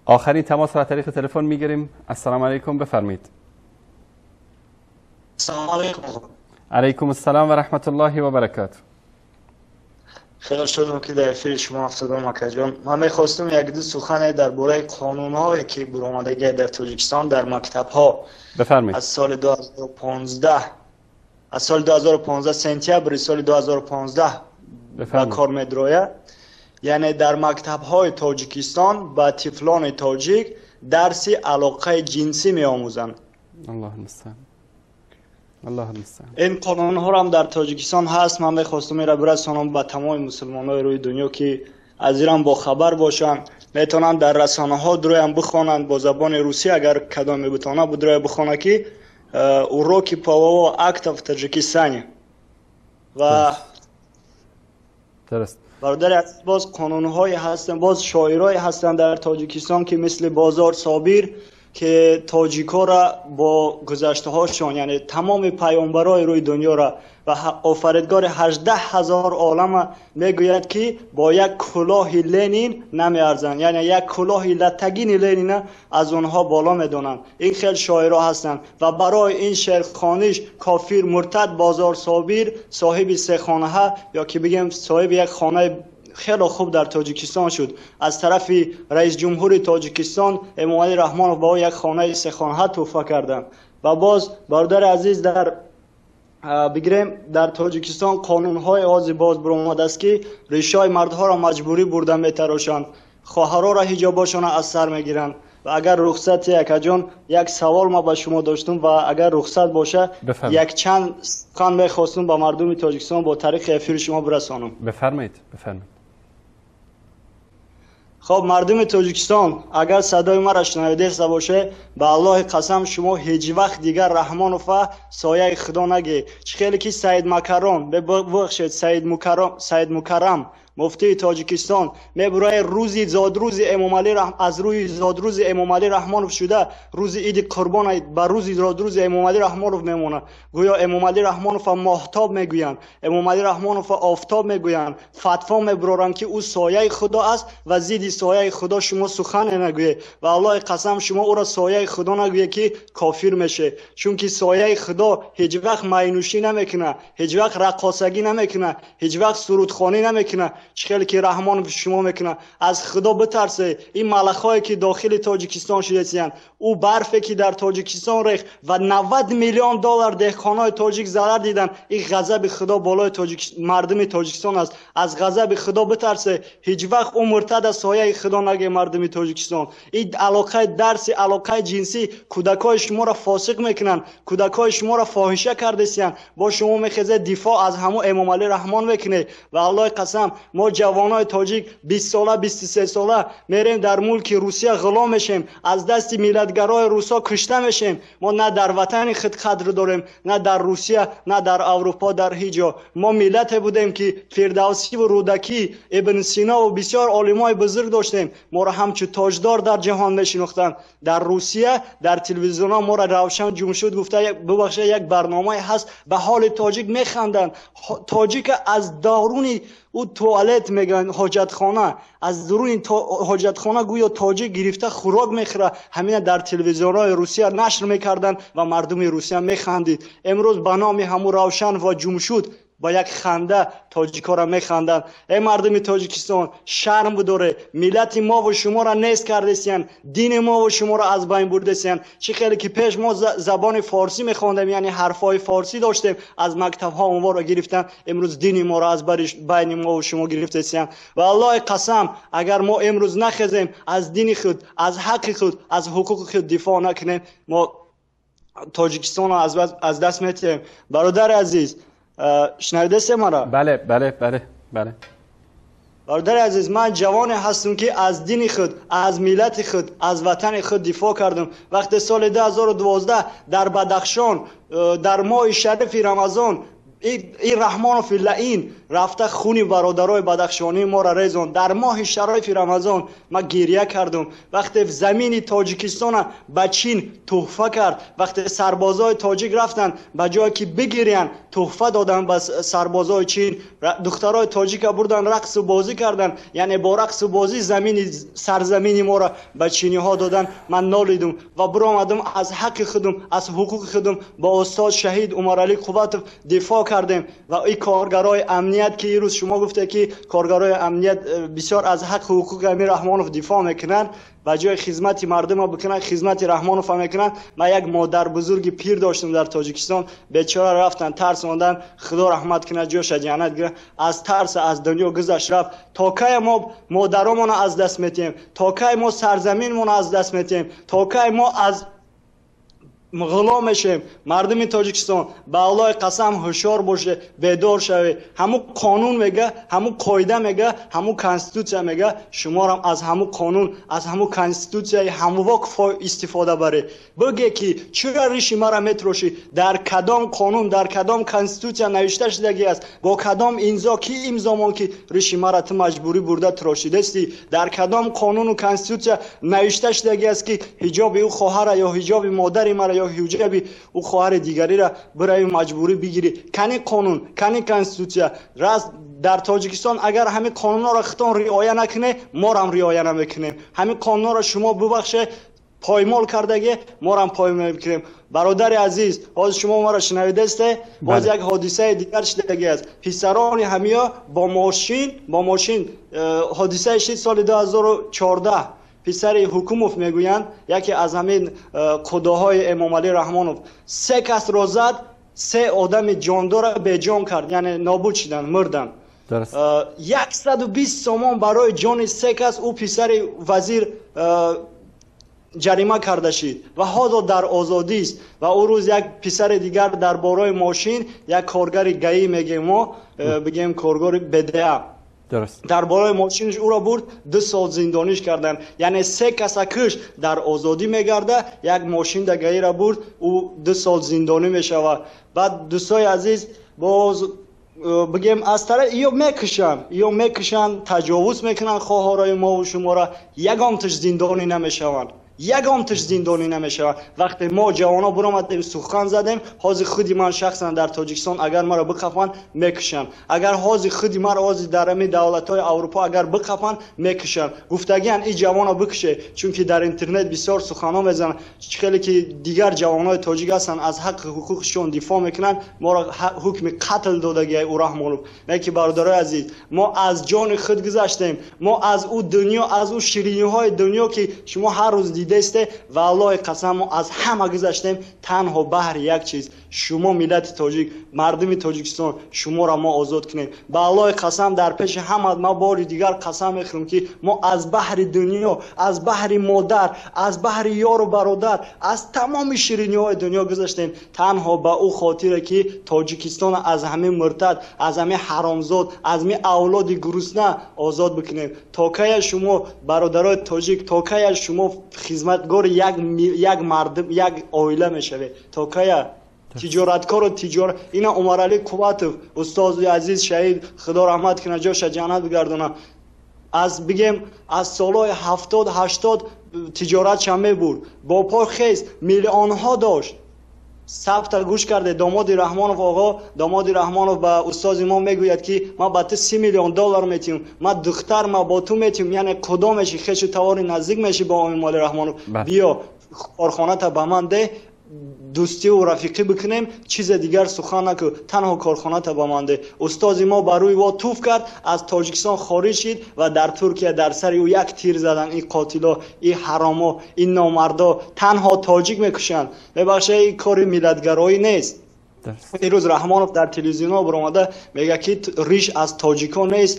آخرین تماس را طریق تلفن میگیریم. السلام علیکم، بفرمایید. السلام علیکم. علیکم السلام و رحمت الله و برکاته. خیلی شدم که در افیر شما افتادم اکا جان. من میخواستم یک دو سخن درباره قانون‌هایی که برآمدگی در تاجیکستان در مکتب‌ها. بفرمایید. از سال 2015، از سال 2015 سپتامبر سال 2015 به کار می‌دروید. یعنی در مکتب‌های تاجیکستان به طفلان تاجیک درس علاقه جنسی می‌آموزند. الله المستعان. الله المستعان. این قانون‌ها هم در تاجیکستان هست. من می‌خواستم این را برسانم به تمام مسلمان‌های روی دنیا که از ایران با خبر باشند، میتونن در رسانه‌ها درویم بخوانند با زبان روسی، اگر کدامی بتونه بدروی بخوانه که уроки полового акта в Таджикистане. و درست. برادر عزیز، باز قانون‌هایی هستند، باز شاعرایی هستند در تاجیکستان که مثل بازار صابر که تاجیکا را با گذشته‌هاشون، یعنی تمام پیامبرای روی دنیا را و آفریدگار 18,000 عالم میگوید که با یک کلاه لنین نمیارزند، یعنی یک کلاه لتگین لنین از اونها بالا میدونند. این خیلی شاعرها هستند و برای این شعرخوانیش کافر مرتد بازار صابر صاحب 3 خانه یا که بگیم صاحب یک خانه خیلی خوب در تاجیکستان شد. از طرف رئیس جمهور تاجیکستان امامعلی رحمانов با یک خانه 3 خانه تحفه کردند. و باز برادر عزیز در بگیریم در تاجیکستان قانون‌های آزی باز برآمده است که ریشای مردها را مجبوری برده میتراشند، خواهرها را حجاباشان از سر میگیرند. و اگر رخصت اکا جان یک سوال ما به شما داشتم و اگر رخصت باشه یک چند سخن میخواستم با مردم تاجیکستان با طریق افیر شما برسانم. بفرمایید. بفرمایید. خب مردم تاجیکستان اگر صدای ما را شنیده باشه، به الله قسم شما هیچ وقت دیگر رحمانوف سایه خدا نگی. چه خیلی که سید مکرم ببخشید سید مکرم مفتی تاجیکستان میبرای روزی زادروز امامعلی از روی زادروز امامعلی رحمانوف شده روز عید قربان به روز زادروز امامعلی رحمانوف میمونه. گویا امامعلی رحمانوف ماهتاب میگویند، امامعلی رحمانوف آفتاب میگویند، فتوا میبرارند که او سایه خدا است و زید سایه خدا شما سخن نگویید. و الله قسم شما او را سایه خدا نگویید که کافر میشه، چون که سایه خدا هیچ وقت مینوشی نمیکنه، هیچ وقت رقاصگی نمیکنه، هیچ وقت سرودخوانی نمیکنه. چخیلی که رحمان شما میکنه. از خدا بترسه. این ملخایی که داخل تاجیکستان شده‌اند، او برفی که در تاجیکستان ریخت و 90 میلیون دلار دهقانای تاجیک ضرر دیدن، این غضب خدا بالای مردم تاجیکستان است. از غضب خدا بترسه. هیچ وقت او مرتد از سایه خدا نگه مردم تاجیکستان. این علاقه درس، علاقه جنسی کودکای شما را فاسق میکنن، کودکای شما را فاحشه کرده‌اند. با شما میخزه دفاع از همو امام علی رحمان میکنه. و الله قسم ما جوانای تاجیک 20 ساله 23 ساله میریم در ملک روسیه غلام میشیم، از دست ملتگرای روسا کشته میشیم. ما نه در وطن خود قدر داریم، نه در روسیه، نه در اروپا، در هیچ جا. ما ملت بودیم که فردوسی و رودکی، ابن سینا و بسیار عالمای بزرگ داشتیم. ما را همچو تاجدار در جهان میشناختند. در روسیه در تلویزیون ها ما را روشن جمشید گفته، ببخشید یک برنامه هست، به حال تاجیک میخندند. تاجیک از دارون او توالت میگن حاجتخانه، از درون حاجتخانه گویا تاجیک گرفته خوراک میخوره. همین در تلویزیون های روسیه نشر میکردن و مردم روسیه میخندید. امروز به نام همو روشن و جمشید با یک خنده تاجیکا را میخندند. ای مردم تاجیکستان شرم بداره. ملت ما و شما را نیست کردسیان، دین ما و شما را از بین بردسیان. چه خیلی که پیش ما زبان فارسی میخواندیم، یعنی حرفای فارسی داشتیم، از مکتب ها اونها را گرفتن. امروز دین ما را از بین ما و شما گرفتسیان. و الله قسم اگر ما امروز نخزیم از دین خود، از حق خود، از حقوق خود دفاع نکنیم، ما تاجیکستان را از دست میتیم. برادر عزیز شنیده مرا؟ بله بله بله بله. برادر عزیز من جوان هستم که از دین خود، از ملت خود، از وطن خود دفاع کردم. وقتی سال 2012 در بدخشان در ماه شریف رمضان این رحمانوف لعین رفته خونی برادرای بدخشانی ما را ریزان. در ماه شریف رمضان ما گریه کردم. وقتی زمین تاجیکستان به چین تحفه کرد، وقتی سربازای تاجیک رفتن به جایی که بگیرین туҳфа додан ба сарбозои Чин, духтарои тоҷика бурдан рақсу бозӣ кардан, яъне бо рақсу бозӣ замини сарзамини моро ба чиниҳо додан. Ман нолидум ва биромадам аз ҳаққи худум, аз ҳуқуқи худум бо устод шаҳид Умаралӣ Қувватов дифоъ кардем. Ва ин коргарои амният ки имрӯз шумо гуфте ки коргарои амният бисёр аз ҳаққу ҳуқуқи Амир Раҳмонов дифоъ мекунанд, ба ҷои хизмати мардума бикунанд, хизмати Раҳмонова мекунанд. Ман як модарбузурги пир доштам дар Тоҷикистон, бечора рафтан тарсондан, Худо раҳмат кунад, ҷоша ҷаннат гирад, аз тарса аз дунё гузашт рафт. То кай мо модаромонро аз даст метиҳем? То кай мо сарзаминмонро аз даст метиҳем? То кай мо аз ғулом мешавем? Мардуми Тоҷикистон, ба Аллоҳи қасам ҳушёр бошед, бедор шавед. Ҳамун қонун мега, ҳамун қоида мега, ҳамун конститутсия мега, шуморам аз ҳамун қонун, аз ҳамун конститутсияи ҳамвок истифода баред. Бигӯ ки чаро риши маро метрошӣ? Дар кадом қонун, дар кадом конститутсия навишта шудагӣ аст? Бо кадом имзо, ки имзо мон ки риши маро ту маҷбурӣ бурда трошидастӣ? Дар кадом қонуну конститутсия навишта шудагӣ аст ки ҳиҷоби ӯ хоҳара ё ҳиҷоби модари мара ё ҳиҷоби ӯ хоҳари дигариро бирави маҷбурӣ бигирӣ? Кани қонун, кани конститутсия? Раст дар Тоҷикистон агар ҳамин қонунҳоро худтон риоя накунед, морам риоя намекунем. Ҳамин қонунҳоро шумо бубахшед, поймол кардагӣ, морам поймол мекунем. Бародари азиз, ҳозир шумо маро шунавидасте, боз як ҳодисаи дигар шудагӣ аст. Писарони ҳамиё бо мошин ҳодисаи шид соли 2014 писари Ҳукумов мегӯянд, яке аз ҳамин қудоҳои Эмомалӣ Раҳмонов, се касро зад, се одами ҷондора беҷон кард, яъне нобуд шуданд, мурданд. 120 сомон барои ҷони се кас ӯ писари вазир ҷарима карда шид ва ҳозир дар озодист. Ва ӯ рӯз як писари дигар дар бораи мошин, як коргари ГАИ мегӯем мо, бигӯем коргари БДА, дар бораи мошинаш ӯро бурд, 2 сол зиндониш карданд. Яъне се каса киш дар озодӣ мегарда, як мошин да ГАИ-ра бурд, ӯ 2 сол зиндонӣ мешавад. Баъд дӯстои азиз, боз бигем аз тараф ё мекушанд, таҷовуз мекунанд хоҳарои мову шуморо, ягонташ зиндонӣ намешаванд. Ягонташ зиндонӣ намешавад. Вақте мо ҷавонҳо биромадем, сухан задем, ҳозир худи ман шахсан дар Тоҷикистон агар маро биқафанд, мекушанд. Агар ҳозир худи маро ҳозир дар ҳамин давлатҳои Аврупо агар биқафанд, мекушанд. Гуфтагиан ин ҷавонро бикуше, чунки дар интернет бисёр суханҳо мезананд. Хеле ки дигар ҷавонҳои тоҷик ҳастанд, аз ҳаққи ҳуқуқшон дифоъ мекунанд, моро ҳукми қатл додагиай ӯ Раҳмонов. Не ки бародарои азиз, мо аз ҷони худ гузаштем, мо аз ӯ дунё, аз ӯ шириниҳои дунё ки шумо ҳар рӯз дидесте, ва Аллоҳи қасам мо аз ҳама гузаштем танҳо баҳри як чиз: шумо миллати тоҷик, мардуми Тоҷикистон, шуморо мо озод кунем. Ба Аллоҳи қасам дар пеши ҳама ман бори дигар қасам мехӯрам ки мо аз баҳри дунё, аз баҳри модар, аз баҳри ёру бародар, аз тамоми шириниҳои дунё гузаштем танҳо ба ӯ хотире ки Тоҷикистонро аз ҳамин муртад, аз ҳамин ҳаромзод, аз ҳамин авлоди гурусна озод бикунем. То кая шумо бародарои тоҷик, то кая шумо хизматгори як мардум, як оила мешавед? То кая тиҷораткору тиҷор ина Умаралӣ Қувватов, устози азиз шаҳид, Худо раҳмат кунад, ҷоша ҷаннат бигардонад, аз бигем аз солҳои 70-80 тиҷоратша мебурд, бо пой хез миллионҳо дошт. Сабта гӯш карде, домоди Раҳмонов оғо, домоди Раҳмонов ба устози мо мегӯяд ки ман ба ту $30 миллион метиҳам, ман духтар ма бо ту метиҳам, яъне кудо меши, хешу тавори наздик меши бо Эмомалӣ Раҳмонов, биё корхоната ба ман деҳ, дӯстиву рафиқӣ бикунем, чизе дигар сухан накун, танҳо корхоната ба ман деҳ. Устози мо ба рӯи во туф кард, аз Тоҷикистон хориҷ шид ва дар Туркия дар сари ӯ як тир задан. Ин қотило, ин ҳаромо, ин номардо танҳо тоҷик мекушанд. Мебахшед, ин кори миллатгароӣ нест. Имрӯз Раҳмонов дар телевизионҳо баромада мегӯяд ки риш аз тоҷикон нест,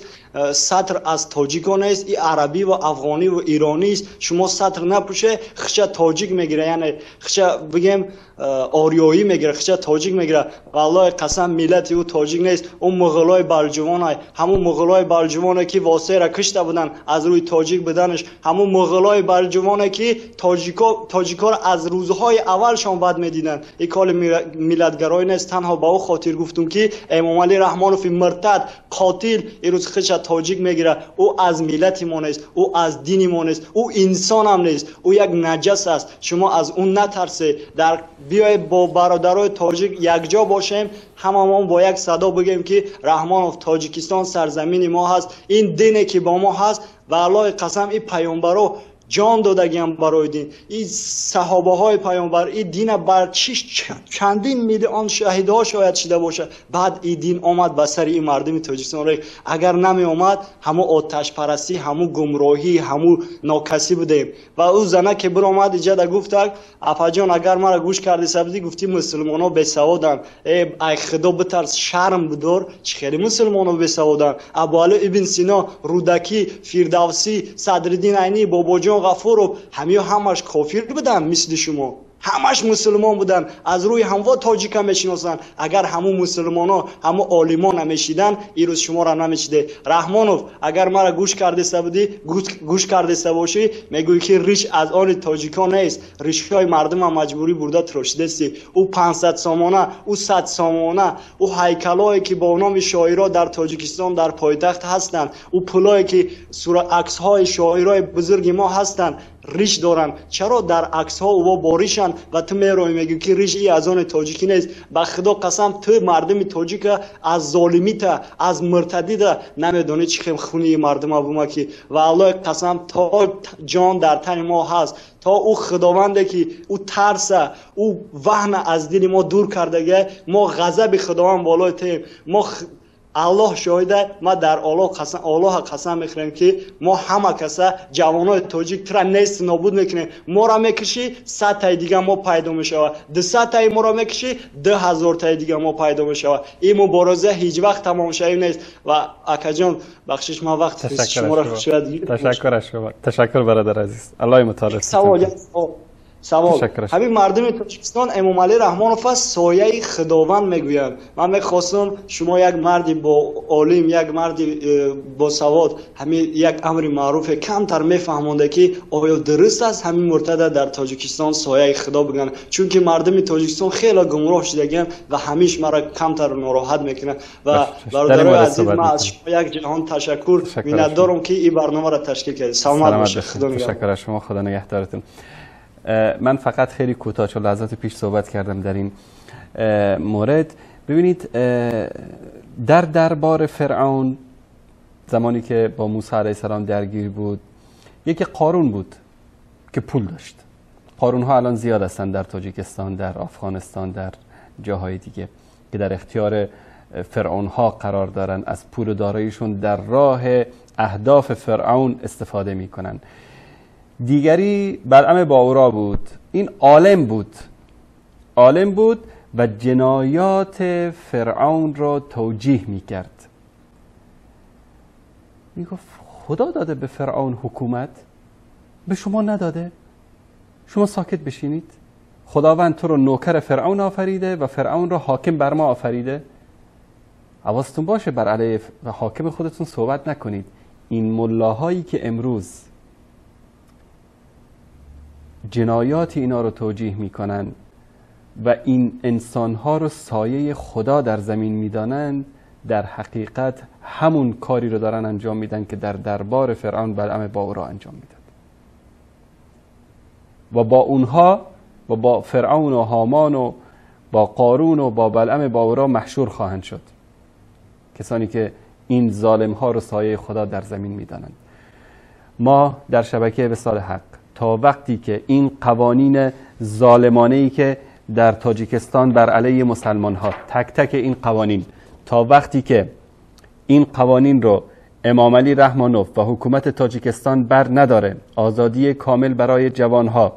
сатр аз тоҷикон нест, и арабӣ ва афғонӣ ва иронист. Шумо сатр напӯше, хича тоҷик мегира, яъне хича бигем ориёӣ мегира, хича тоҷик мегира. Валлоҳи қасам миллати ӯ тоҷик нест, ӯ муғулои балҷувонай, ҳамун муғулои балҷувоне ки восеро кушта буданд аз рӯи тоҷик буданаш, ҳамун муғулои балҷувоне ки тоҷикоро аз рӯзҳои аввалшон бад медиданд. Ин кори миллатгароӣ нест. нест. Танҳо ба ӯ хотир гуфтум, ки Эмомалӣ Раҳмонови муртад, қотил ирӯз худша тоҷик мегирад. Ӯ аз миллати мо нест, ӯ аз дини мо нест, ӯ инсонам нест, ӯ як наҷас аст. Шумо аз ӯ натарсед. Дар биёед бо бародарои тоҷик якҷо бошем, ҳамамон бо як садо бигӯем, ки Раҳмонов, Тоҷикистон сарзамини мо ҳаст, ин дине ки бо мо ҳаст, ва Аллоҳи қасам, ин паёмбаро ҷон додагиам барои дин, ин саҳобаҳои паёмбар, ин дина бар чӣ чандин миллион шаҳидҳо шояд шида бошад. Баъд ин дин омад ба сари ин мардуми Тоҷикистон рехт. Агар намеомад, ҳамо оташпарастӣ, ҳамо гумроҳӣ, ҳамо нокасӣ будем. Ва ӯ зана ки биромад иҷада гуфтак, апаҷон, агар мара гӯш карди сабдӣ, гуфтӣ мусулмонҳо бесаводанд. Э, ай худо битарс, шарм бидор, чӣ хеле мусулмонҳо бесаводанд? Абуалӣ ибн Сино, Рӯдакӣ, Фирдавсӣ, Садриддин Айнӣ, Бобоҷон Ғафуров, ҳамиё ҳамаш кофир буданд мисли шумо? Ҳамаш мусулмон буданд, аз рӯи ҳамво тоҷика мешиносанд. Агар ҳамун мусулмонҳо, ҳамун олимо намешиданд, ирӯз шуморо намешиде. Раҳмонов, агар мара гӯш кардеста будӣ, гӯш кардеста бошӣ, мегӯӣ ки риш аз они тоҷикон нест. Ришҳои мардума маҷбурӣ бурда тирошидасӣ. Ӯ 500 сомона, ӯ 100 сомона, ӯ ҳайкалое ки бо номи шоиро дар Тоҷикистон, дар пойтахт ҳастанд, ӯ пулое ки аксҳои шоирои бузурги мо ҳастанд, риш доранд. Чаро дар аксҳо ӯ бо ришанд ва ту мероӣ мегӯӣ ки риш и аз они тоҷикӣ нест? Ба худо қасам, ту мардуми тоҷика аз золимита, аз муртадида намедонӣ чӣ хел хуни мардума бумакӣ. Ва Аллоҳи қасам, то ҷон дар тани мо ҳаст, то ӯ худованде ки ӯ тарса, ӯ ваҳна аз дили мо дур кардага, мо ғазаби худованд болои туем. Мо Аллоҳ шоҳида, ма дар Аллоҳа қасам мехӯрем, ки мо ҳама каса ҷавонои тоҷик тура нест нобуд мекунем. Моро мекушӣ, 100 таи дига мо пайдо мешавад, 200 таи моро мекушӣ, 2000 таи дига мо пайдо мешавад. Ин мубориза ҳеҷ вақт тамомшавӣ нест. Ва акаҷон, бахшиш, ман вақт шуморо шояд. Ташаккур аз шумо, ташаккур, бародар азиз, Аллоҳи мутаол. Савол, савол. Ҳамин мардуми Тоҷикистон Эмомалӣ Раҳмонов аст сояи Худованд мегӯянд. Ман мехостам шумо як марди бо олим, як марди босавод, ҳамин як амри маъруфе камтар мефаҳмонда, ки оё дуруст аст ҳамин муртада дар Тоҷикистон сояи Худо бигӯянд? Чунки мардуми Тоҷикистон хеле гумроҳ шудагианд ва ҳамиш маро камтар нороҳат мекунад. Ва бародарои азиз, ман аз шумо як ҷаҳон ташаккур, миннатдорам, ки ин барномаро ташкил кардед. Саломат бошед, Худо. Ташаккур аз шумо, Худо нигаҳдоратон. من فقط خیلی کوتاه، چون لحظات پیش صحبت کردم در این مورد. ببینید، در دربار فرعون زمانی که با موسی علیه السلام درگیر بود، یکی قارون بود که پول داشت. قارون ها الان زیاد هستن در تاجیکستان، در افغانستان، در جاهای دیگه که در اختیار فرعون ها قرار دارن، از پول و داراییشون در راه اهداف فرعون استفاده میکنن. دیگری بلعم باعورا بود. این عالم بود، عالم بود و جنایات فرعون را توجیه میکرد. میگفت خدا داده به فرعون حکومت، به شما نداده، شما ساکت بشینید. خداوند تو رو نوکر فرعون آفریده و فرعون رو حاکم بر ما آفریده. حواستون باشه بر علیه حاکم خودتون صحبت نکنید. این ملاهایی که امروز جنایات اینا رو توجیه میکنن و این انسانها رو سایه خدا در زمین میدانند، در حقیقت همون کاری رو دارن انجام میدن که در دربار فرعون بلعم باعورا انجام میداد و با اونها و با فرعون و هامان و با قارون و با بلعم باعورا محشور خواهند شد، کسانی که این ظالم ها رو سایه خدا در زمین میدانند. ما در شبکه وصال حق تا وقتی که این قوانین ظالمانه ای که در تاجیکستان بر علیه مسلمان ها، تک تک این قوانین، تا وقتی که این قوانین رو امام علی رحمانوف و حکومت تاجیکستان بر نداره، آزادی کامل برای جوانها،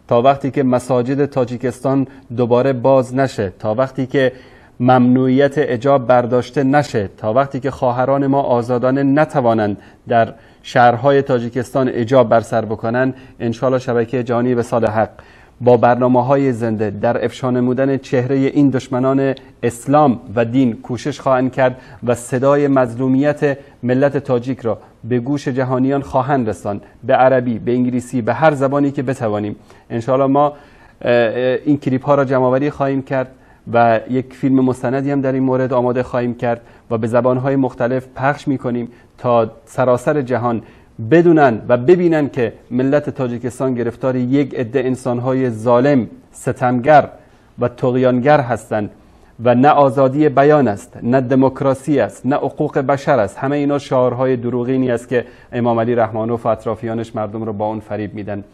تا وقتی که مساجد تاجیکستان دوباره باز نشه، تا وقتی که ممنوعیت حجاب برداشته نشه، تا وقتی که خواهران ما آزادانه نتوانند در شهرهای تاجیکستان حجاب بر سر بکنن، انشالله شبکه جهانی وصال حق با برنامه های زنده در افشا نمودن چهره این دشمنان اسلام و دین کوشش خواهند کرد و صدای مظلومیت ملت تاجیک را به گوش جهانیان خواهند رساند، به عربی، به انگلیسی، به هر زبانی که بتوانیم. انشالله ما این کلیپ ها را جمع آوری خواهیم کرد و یک فیلم مستندی هم در این مورد آماده خواهیم کرد و به زبانهای مختلف پخش میکنیم تا سراسر جهان بدونن و ببینن که ملت تاجیکستان گرفتار یک عده انسانهای ظالم، ستمگر و طغیانگر هستند و نه آزادی بیان است، نه دموکراسی است، نه حقوق بشر است. همه اینا شعارهای دروغینی است که امام علی رحمانوف و اطرافیانش مردم رو با اون فریب میدن.